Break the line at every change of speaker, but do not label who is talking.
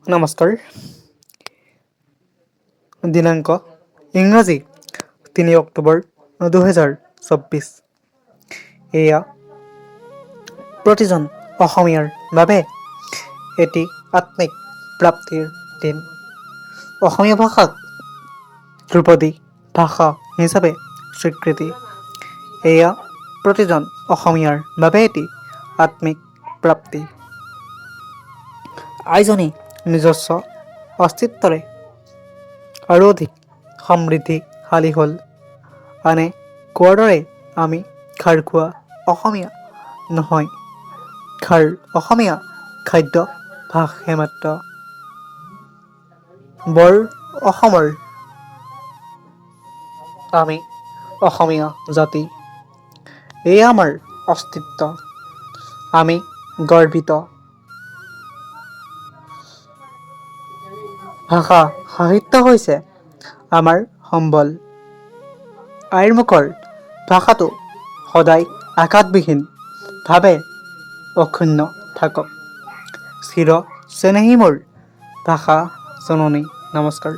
নমস্কাৰ। দিনাংক ইংৰাজী 3 অক্টোবৰ 2024। এয়া প্ৰতিজন অসমীয়াৰ বাবে এটি আত্মিক প্ৰাপ্তিৰ দিন। অসমীয়া ভাষাক ধ্ৰুপদী ভাষা হিচাপে স্বীকৃতি, এয়া প্ৰতিজন অসমীয়াৰ বাবে এটি আত্মিক প্ৰাপ্তি। আইজনী নিজস্ব অস্তিত্বৰে আৰু অধিক সমৃদ্ধিশালী হ'ল। আনে কোৱাৰ দৰে আমি খাৰ খোৱা অসমীয়া নহয়, খাৰ অসমীয়া খাদ্য ভাষহে মাত্ৰ। বৰ অসমৰ আমি অসমীয়া জাতি, এয়া আমাৰ অস্তিত্ব, আমি গৰ্বিত। ভাষা সাহিত্য হৈছে আমাৰ সম্বল। আইৰ মুখৰ ভাষাটো সদায় আঘাতবিহীন ভাৱে অক্ষুণ্ণ থাকক। চিৰ চেনেহী মোৰ ভাষা জননী। নমস্কাৰ।